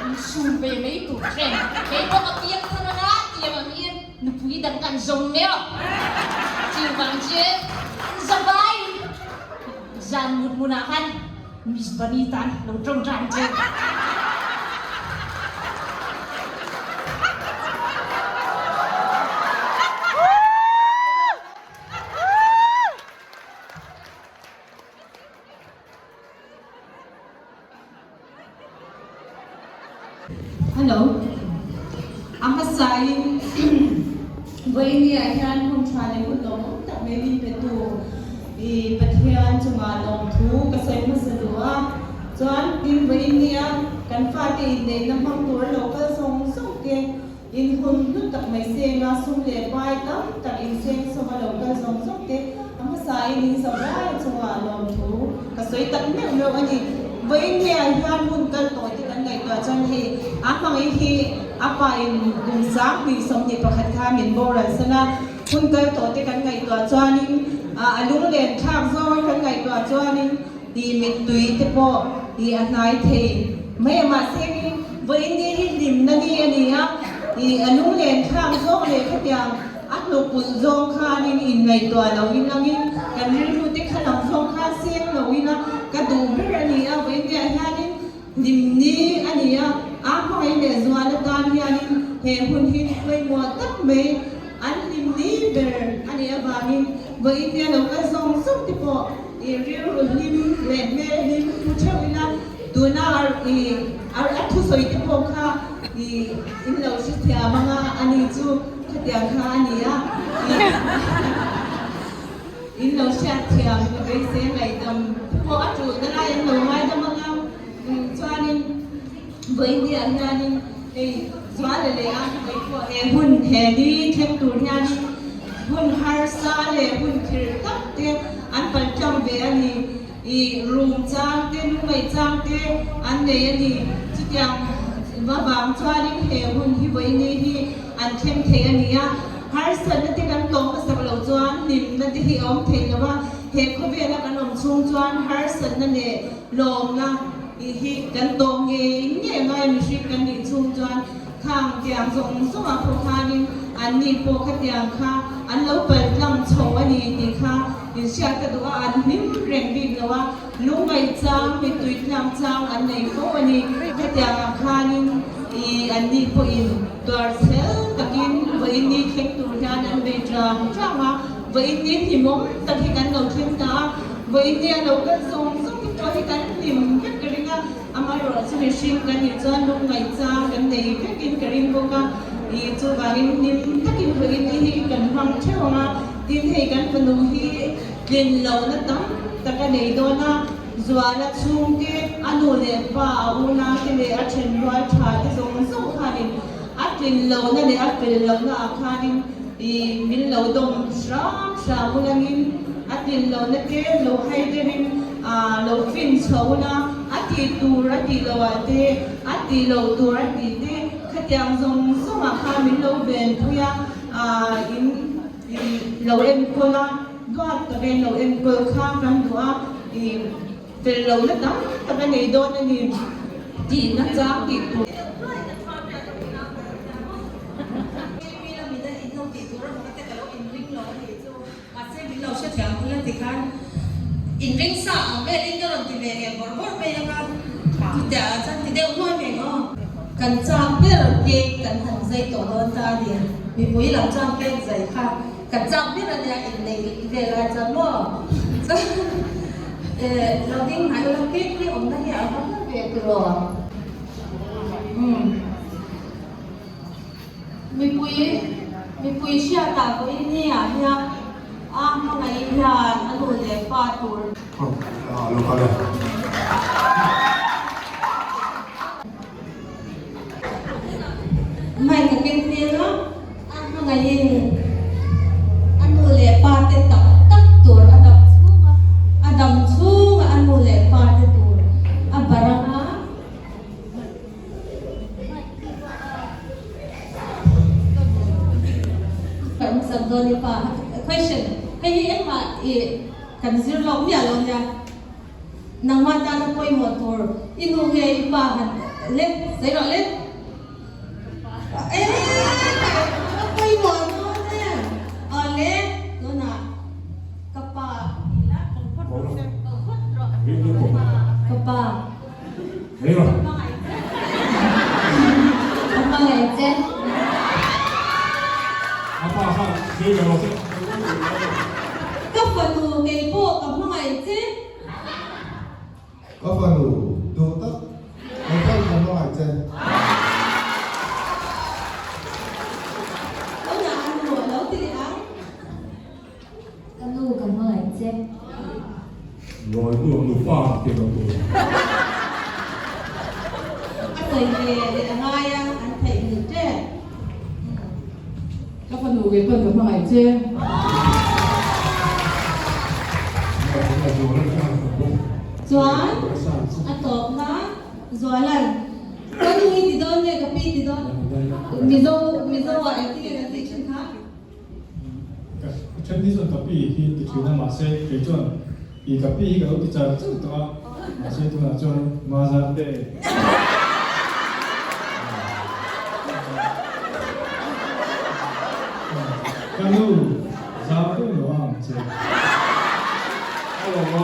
in sum ve mai tur hrem kei pawh ka piang thar anga tiang ang hian Nupui dang kan zawng meuh chuvang chu zavai zan mut hmunah khan Miss Bunny tan lo tawngtai che. Hello. A hmasain Vawinia hian hun tha leh hun lawmawm tak mai min petu i Pathian chungah lawmthu ka sawi hmasa duh a. Chuan tin Vawinia kan fate inneihna hmang tur a lo kal zawng zawng te in hun hlu tak mai senga sum leh pai tam tak inseng sawm a lo kal zawng zawng te a hmasain in zo lai chungah lawmthu ka sawi tak meuh meuh a ni. Vawiinhne-ah hian hun kal tawh te kan ngaihtuah chuan hei a hmangaih hi a pain kum 20 21 kha min boral san a, hun kal tawh te kan ngaihtuah chuanin a lunglen thlak zawnga kan ngaihtuah chuanin i mittui te pawh i a hnai thei mai a, mahse vawiinni hi hlimna ni a ni a, i a lunglen thlak zawng leh khatiang A hnawkulh zawng khanin inngaihtuah lo in angin kan rilru te kha lam zawng kha seng lo ila ka duh ber a ni a, vawiinniah hianin hlimni a ni a, a hmangaih leh zual atan hianin he hun hi pawimawh tak mai an hlimni ber a nih avangin vawiinnia lo kal zawng zawng te pawh i rilru hlim leh hmel hlim pu theuh ila tuna i a thusawi te pawh kha i in lo hrethiam anga a ni chu. Khatiang kha a ni a, in lo hriat thiam ka beisei a ngaihdam te pawh a tul na lai an lo ngaidam ang a, chuanin vawiinniah hianin hei Zuala leh a hmei pawh he hun he ni thleng tur hianin hun harsa leh hun khirh tak te an paltlang ve a ni, i rum chang te lungngaih chang te an nei a ni, chutiang avang chuanin he hun hi vawiinni hi An thleng thei a ni a, harsatna te kan tawng hmasak loh chuan hlimna te hi a awm thei lo a, he khawvela kan awm chhung chuan harsatna leh lawmna hi kan tawng ngei ngei a ngai mihring kan nih chhung chuan. Khang tiang zawng zawngah pawh khanin anni pawh khatiang kha an lo pal tlang chho a ni tih kha inhriat ka duh a, an hlim reng bik lo a, lungngaih chang, mittui tlang chang an nei fo a ni. Khatiangah khanin ih anni pawhin tuar chhel takin vawiin ni thleng tur hian an bei tang tang a, vawiin ni hlimawm tak hi kan lo thleng ta a, vawiin ni a lo kal zawng zawng te pawh hi kan hlim vek ka ring a. Amaherawh chu mihring kan nih chuan lungngaih chang kan nei vekin ka ring bawk a, ih chuvangin hlim takin vawiin ni hi kan hmang theuh ang a, tin hei kan fanu hi tlin lohna tam tak a nei dawn a, Zuala chhungte, a nu leh pa, a unate leh a thenrual tha te zawng zawng khanin a tlin lohna leh a fel lohna ah khanin ih min lo dawm hram hram ulangin a tlin lohna te lo hai deuhin ah lo fin chho ula a tih tur a tih loh ah te a tih loh tur a tih te khatiang zawng zawng ah khan min lo ven pui a ah in ih lo enkawl a duat tak in lo enkawl kha kan duh a ih fel lohna tam tak a nei dawn a ni tihna chang tih tur. Mahse min lo hrethiam bul a ti khan inring sa ang velin ka rawn ti ve nge bawrh bawrh mai anga chutiah ah chuan ti deuh nuai mai maw. Kan chak ber cake kan han zai tawh dawn ta a ni. Mipui lam chuan cake zai kha kan chak ber a nia inneih vel ai chuan maw. Chuan eh lo ding hnai ula cake hi awmna hi a va hla ve tiraw. Umm. Mipui mipui hriatah vawiin ni ah hian a hmangaih hian a nu leh pa tur. Mic a keng tir a, a hmangaihin a nu leh pa te tak tak tur a dam chhung a, a dam chhunga a nu leh pa te tur a barh anga. Kan hmasak dawn i pa question hei hi engmah i kan zir lawk miah lo nia nangmah tana pawimawh tur i nu nge i pa han le sawi rawh le e ka pawimawh dawn e awle tunah ka pa ka pa. Ka fanu kei pawh ka hmangaih che. Ka fanu duh tak kei pawh ka hmangaih che. Tunah a nu a lo ti leh ang. Ka nu ka hmangaih che. Lawi nu nu pa ang ti lo tur. A sawi ve leh a ngai a, an theih ngil tep. Ka fanu kei pawn ka hmangaih che. Chuan a tawpna Zualan ka nu hi ti dawn nge ka pi ti dawn Mizo Mizo ah engtin nge kan tih thin kha? Ka then hi chuan ka pi hi ti thin a mahse kei chuan i ka pi hi ka lo ti char char tawh a mahse tunah chuan Mazar te ka nu zau deuh lo a ang che. A lo a,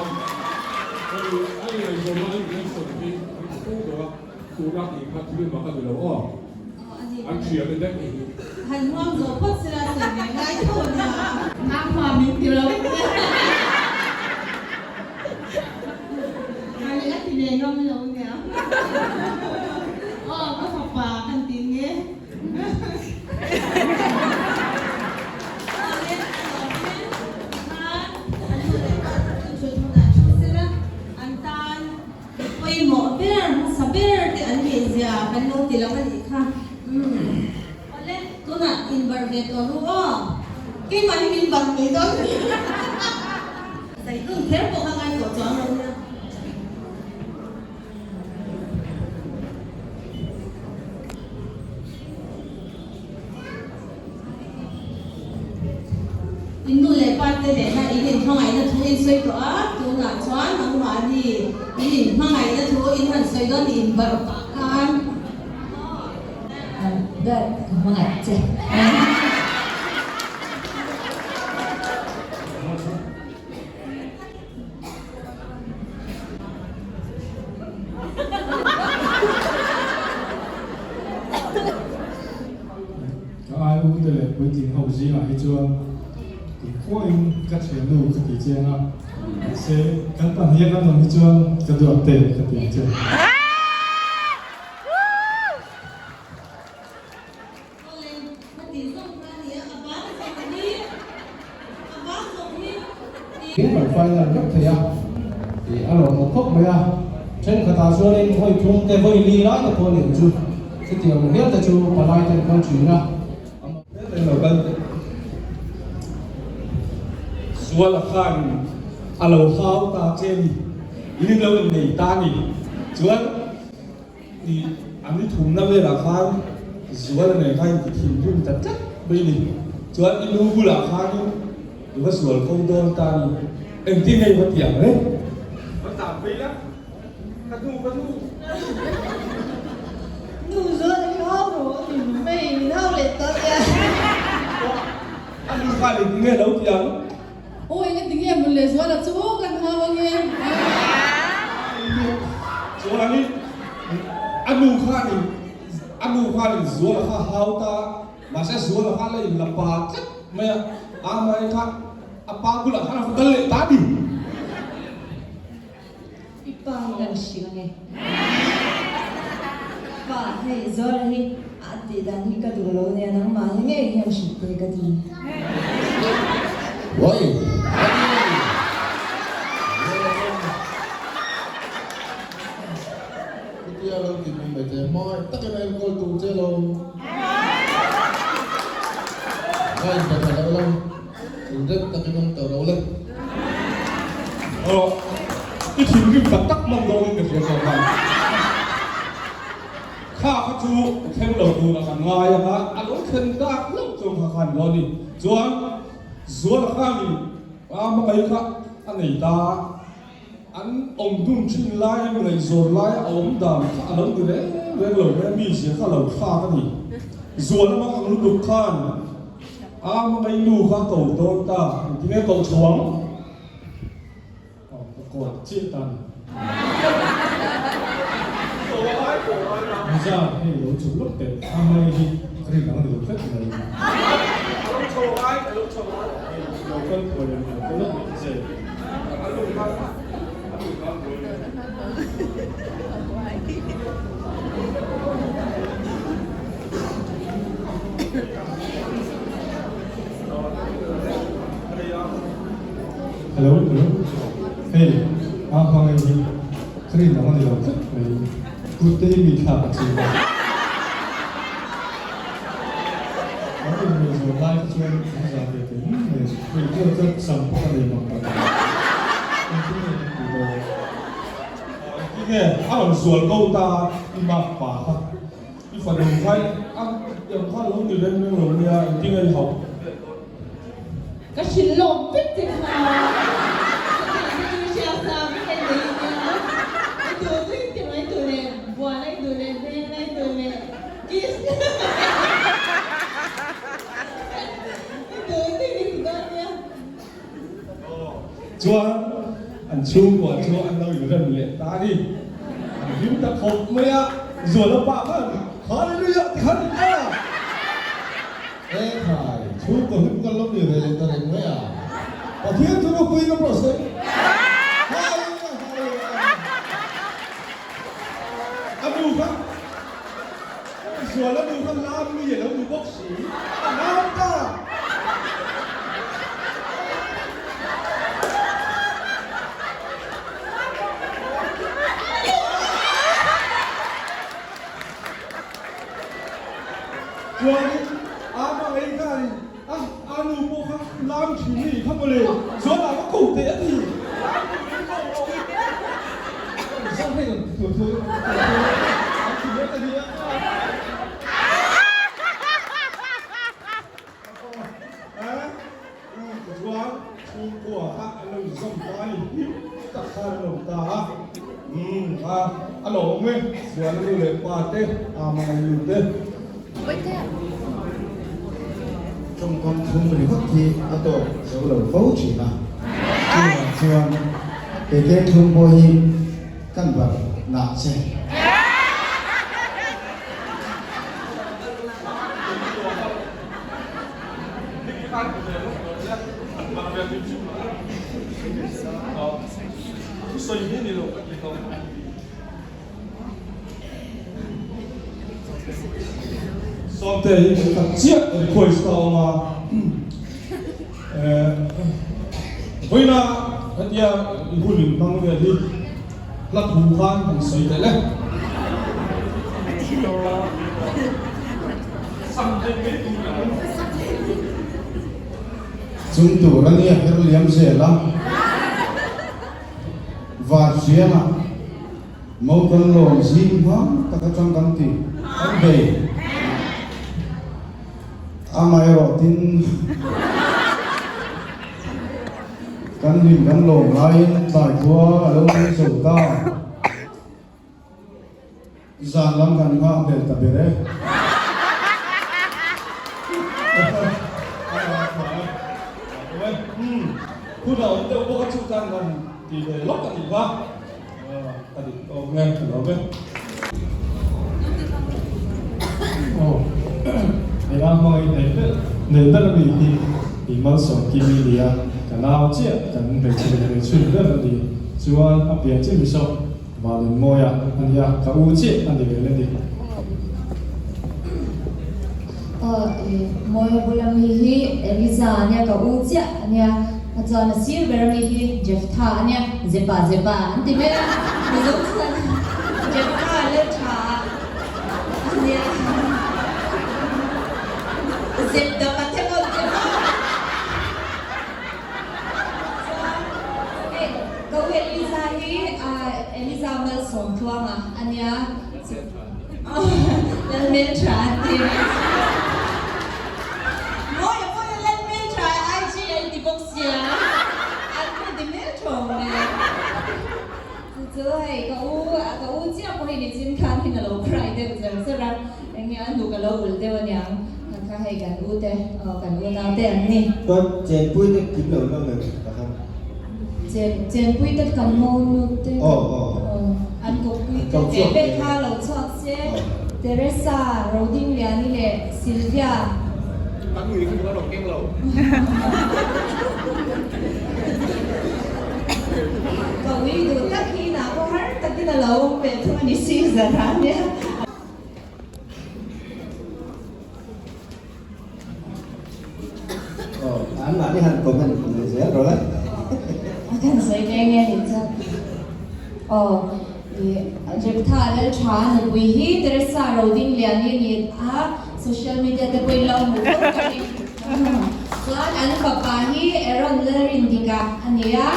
a ni a ingaihzawnna a insawn hi an ti fo tawh a, tuna tih kha thil mak a ni lo aw. An thian e daih hi. Han huam zawh phawt sela sawi ve ngai tho a nia. Nangmah min ti lo. Ani a ti ve ngam lo nia. Aw ka fapa kan ti nge. An tan Pawimawh ber hmasa ber te an nih zia kan lo ti lo a nih kha. Umm. Awle, tunah inbarh ve tawh ru aw. Keimah hi min barh mai dawn a ni. Zaitun kher pawh kha ngai tawh chuang lo nia. In nu leh pa te nena in inhmangaihna thu in sawi tawh a, tunah chuan nangmahni in inhmangaihna thu in han sawi dawn in barh pah khan. Dad, ka hmangaih che. Ka ai u te leh puitling ho zingah hi chuan kumkhuain ka thiannu ka ti chiang a, mahse kan pahnih a kan awm hi chuan ka duat te ka ti ang che. Kan final vek thei a, tih a lawmawm khawp mai a. Thenkhatah chuanin vawi thum te vawi li lai te pawh nen chu chutiang hial te chu palai te an kal thin a. Zuala khan a lo hau ta che ni, in in lo innei ta ni. Chuan I an i thumna velah khan zual nen khan inti thinrim ta tlat mai ni. Chuan i nu bulah khanin i va sual ko dawn ta ni. Engtin nge i va ti ang le? Va tlan phei la, ka nu, ka nu. Nu zual hi hau rawh a ni mai, min hau leh ta nia. A nu khan engtin nge lo ti ang? Aw engati nge mun leh zuala chu kan hau ange. Chuanin a nu khanin a nu khanin zuala kha hau ta mahse zuala kha la in la pa tlat mai a, a mai kha a pa bulah khan a va kal leh ta ni. I pa hi kan hrilh ange. Pa, hei Zora hi a tih dan hi ka duh lo nia, nangmah hi ngei hian hrilh te ka ti. Oi! Ani! Zora pawn chutia lo ti pui mai che, hmangaih takin a enkawl tur che lo. Ka inpe tha lo lo. Inrem takin awm tawh lo le. Aw, i thinrim tak tak man dawnin ka hria zawk a. Kha kha chu thleng lo tur a kan ngai ang a, a lo thlen dak hlauh chuan kha khan lo a ni. Chuan Zuala khanin a hmangaih kha a nei ta a, an awm dun thin lai a ngaihzawn lai a awm dan kha a lo ni reng reng lo mai a, mizia kha a lo thlak a ni. Zuala mang ang lutuk khan A hmangaih nu kha ko dawn ta, engtinge koh chho ang? Aw, ka call chiah ta ni. Miza, hei lo chhuk lawk teh, a hmangaih hi ka rin ang a ni lo tlat mai. A lo chho ai, a lo chho ai. Hei lo kal thuai lo, lo kal lawk mai che. A lu kha, a lu kha buai lo. Hello hello hei a hmangaih hi ka rin ang a ni lo tlat mai kut te hi mi thlak a ching a an inneih zawh lai te chuan an zah ve teh mai mai hei pawh chuan sam pawh a nei mang ta lo engtin nge kan tih dawn Engtin nge a rawn zual ko ta i mak pa kha. I fanu kha a tiang kha lo ni reng reng lo nia, engtin nge i hauh? Ka hrilh lawm vek che kha. Chutiang te chu hria sa vek a nei nia. I duh duh in ti mai duh leh bual a i duh leh hmel a i duh leh kiss i duh duh in i ti dawn nia. Chuan an chhungkua chu an lo inrem leh ta a ni. An hlim ta khawp mai a, Zuala pa khan Hallelujah ti khan a a. E khai, chhungkaw hlim kan lo ni ve leh ta reng mai a. Pathian chu ropui ka pawh sawi. Hallelujah, Hallelujah. A nu kha Zuala nu kha lam mi a lo ni bawk si. A lam ta. Chuanin ama ngei khanin a a nu pawh kha lam thin a nih kha mawle, chuan a va ko teh a ti. Tichuan chhungkua kha an lo inzawm ta a ni, hlim tak khan an awm ta a. Umm a, a lawm e, Zuala nu leh pa te, Ama ngai nu te. Tawngkam thum ringawt hi a tawk zo lo fo thin a, chuvang chuan kei Kengthlum pawh hi kan barh nah che. Sawmte hi kan khat chiah request a awm a, vawiina hetia i hun in hmang vel hi hla thu khan kan sawi tel e. Chung tur a nia her liam zel a. Varhriangah mo kan lawm zing hma tak atang kan ti kan bei. Amaherawh tin kan hlim kan lawm laiin tlai khua a lo ning zo ta. Zan lam kan nghak hlel ta ber e. Hun a awm deuh bawk a chu tan kan ti ve lawk a nih kha. Ka dik tawk nge ka lawm e. Aw hei a hmangaih nei ber nei ber a mi hi i malsawm kim i nia ka nau chiah kan hmeichhe leh hmeichhun ber a ni chuan a pian chiah mi saw Vanenmawia a nia ka u chiah a ni ve le ni. Aw i Mawia bula mi hi Eliza a nia ka u chiah a nia a chuan a sir ber ami hi Jephthah a nia Zepa Zepa an ti mai a Mizo chuan Jephthah leh tha a nia Zep dap a themawn te maw chuan hei ka u Eliza hi Eliza Malsawmtluanga a nia. Lalhmeltha an ti mai chu. Mawi mawi Lalhmeltha IG a inti bawk sia. An hmu ti hmeltha awm e. Chu chu hei ka u ka u chiah pawh hi nichin khan hin a lo cry deuh zer zer a. Eng nge a hnuk a lo ulh deuh aniang. Kha hei kan u te aw kan unau te an ni. Chuan chenpui te kim lo hlawm em pakhat. Chen chenpui te kan ngo nu te Aw aw. An kawppui te ve ve kha lo chhuak se Teresa, Rodingliani leh Sylvia. An ui kha min a rawn keng lo. Ka ui duh tak hi inah pawh har takin a lo awm ve thung a ni Caesar a nia. Aw, an mahni han comment leh zel rawh le. A kan sawi ve nge ni chuan. Aw, i Jeptha Laltha nupui hi Teresa Rodingliani a ni a, social media te pawhin lo hmuh fo ka ring. Chuan an fapa hi Aaron Lalrindika a ni a.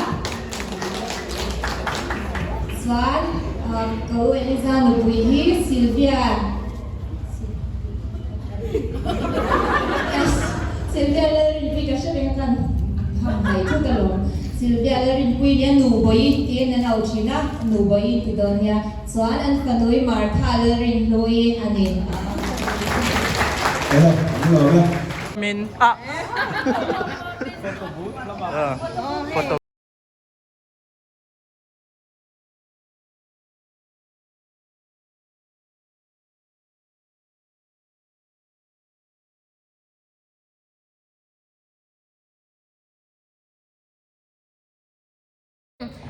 Chuan ka u Eliza nupui hi Sylvia Sylvia Lalrinpui ka hre reng a kan ham hai thut alawm. Sylvia Lalrinpui nia nu bawi tiin an au thin a, nu bawi ti dawn nia. Chuan an fanui Martha Lalrinhlui a ni. Min a. Photo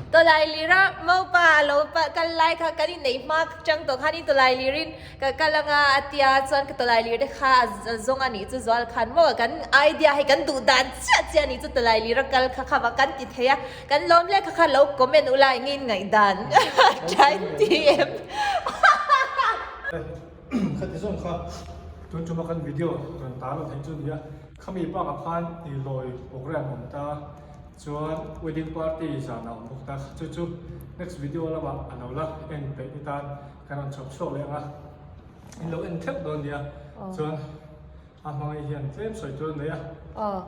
Tawlai lira mopa a lo kal lai kha kan inneih hma chang tawh khan in tawlai lirin ka kal anga a tia chuan ka tawlai lir te kha a zawng a nih chu zual khan maw kan idea hi kan duh dan chiah chiah a nih chu tawlai lira kal kha kha va kan ti thei a kan lawm hle kha kha lo comment ula eng in ngaihdan tha in ti em. Khati zawng kha tun tuma kan video rawn tar lo theih chu a ni a, khami bakah khan i lawi program awm ta. Chuan wedding party zan a awm bawk ta, chu chu next video lamah a lo la en peih ni tan kan rawn chhawp chhuak leh ang a, in lo en theuh dawn nia, chuan a hmangaih hian tlem sawi tur a nei a. Aw,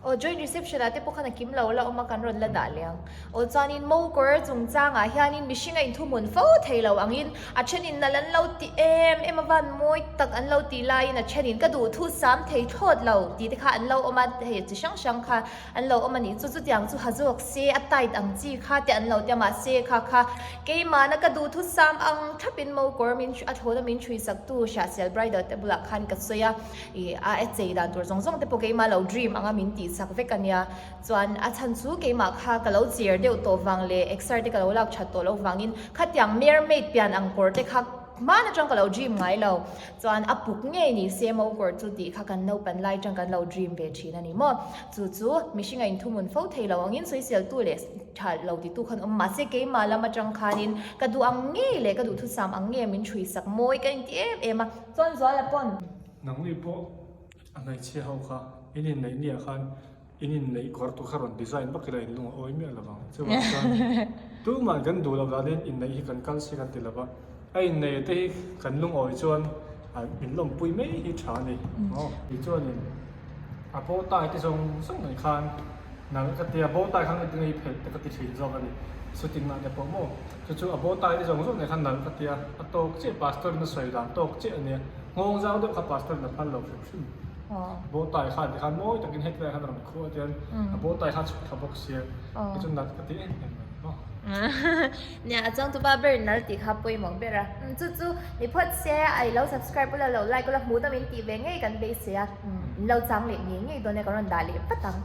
Aw joint reception ah te pawh khan a kim lo la awm a kan rawn la dah leh ang. Aw chuanin mo kawr chungchangah hianin mihring a inthuhmun fo thei lo angin a thenin nalh an lo ti em em a van mawi tak an lo tih laiin a thenin ka duh thu sam thei thlawt lo tih te kha an lo awm a hei chi hrang hrang kha an lo awm a nih chu chutiang chu ha zawk se a tight ang chi kha te an lo ti a mahse kha kha keimahna ka duh thu sam ang thlapin mo kawr min a thlawna min ṭhui sak tu Hriahsel bridal te bulah khan ka sawi a. Ih a a chei dan tur zawng zawng te pawh keimah lo dream anga min tih sak vek a nia. Chuan a chhan chu keimah kha ka lo cher deuh tawh vang leh exer te ka lo lak that tawh loh vangin khatiang mermaid pian ang kawr te kha hman atang ka lo dream ngai lo. Chuan a puk ngei ni se mo kawr chu tih kha kan naupan lai atang kan lo dream ve thin a ni maw. Chu chu mihring a inthumun fo thei lo angin sawisel tu leh tha lo titu khan awm mahse keimah lam atang khanin ka duh ang ngei leh ka duhthusam ang nge min hrui sak mawi ka inti em em a. Chuan Zuala pawn. Nangni pawh a hmeichhia ho kha in inneih niah khan in inneih kawr tur kha rawn design vak ila in lung a awi miah lo vang. Chuvang chuan tumah kan duh loh danin inneih hi kan kal si kan ti lo va, a inneih te hi kan lungawi chuan min lawmpui mai hi tha a ni. Aw tichuanin a bow tie te zawng zawng nei khan nalh ka tia bow tie khan ka ti ngei phelh te ka ti thin zawk a ni. Shooting ah te pawh maw. Chu chu a bow tie te zawng zawng nen khan nalh ka ti a, a tawk chiah pastor in a sawi dan tawk chiah a nia, nghawng zau deuh kha pastor in a phal lo hrim hrim. Bow tie khan tikhan mawi takin hetlai khan a rawn khuah tian a bow tie kha a chhuk thla bawk sia, kei chu nalh ka ti em em mai maw. Nia a changtu pa ber nalh tih kha pawimawh ber a, chu chu ni phawt se a i lo subscribe ula lo like ula hmuh nawm in tih ve ngei kan beisei a, in lo chang leh ngei ngei dawn e ka rawn dah leh vat ang.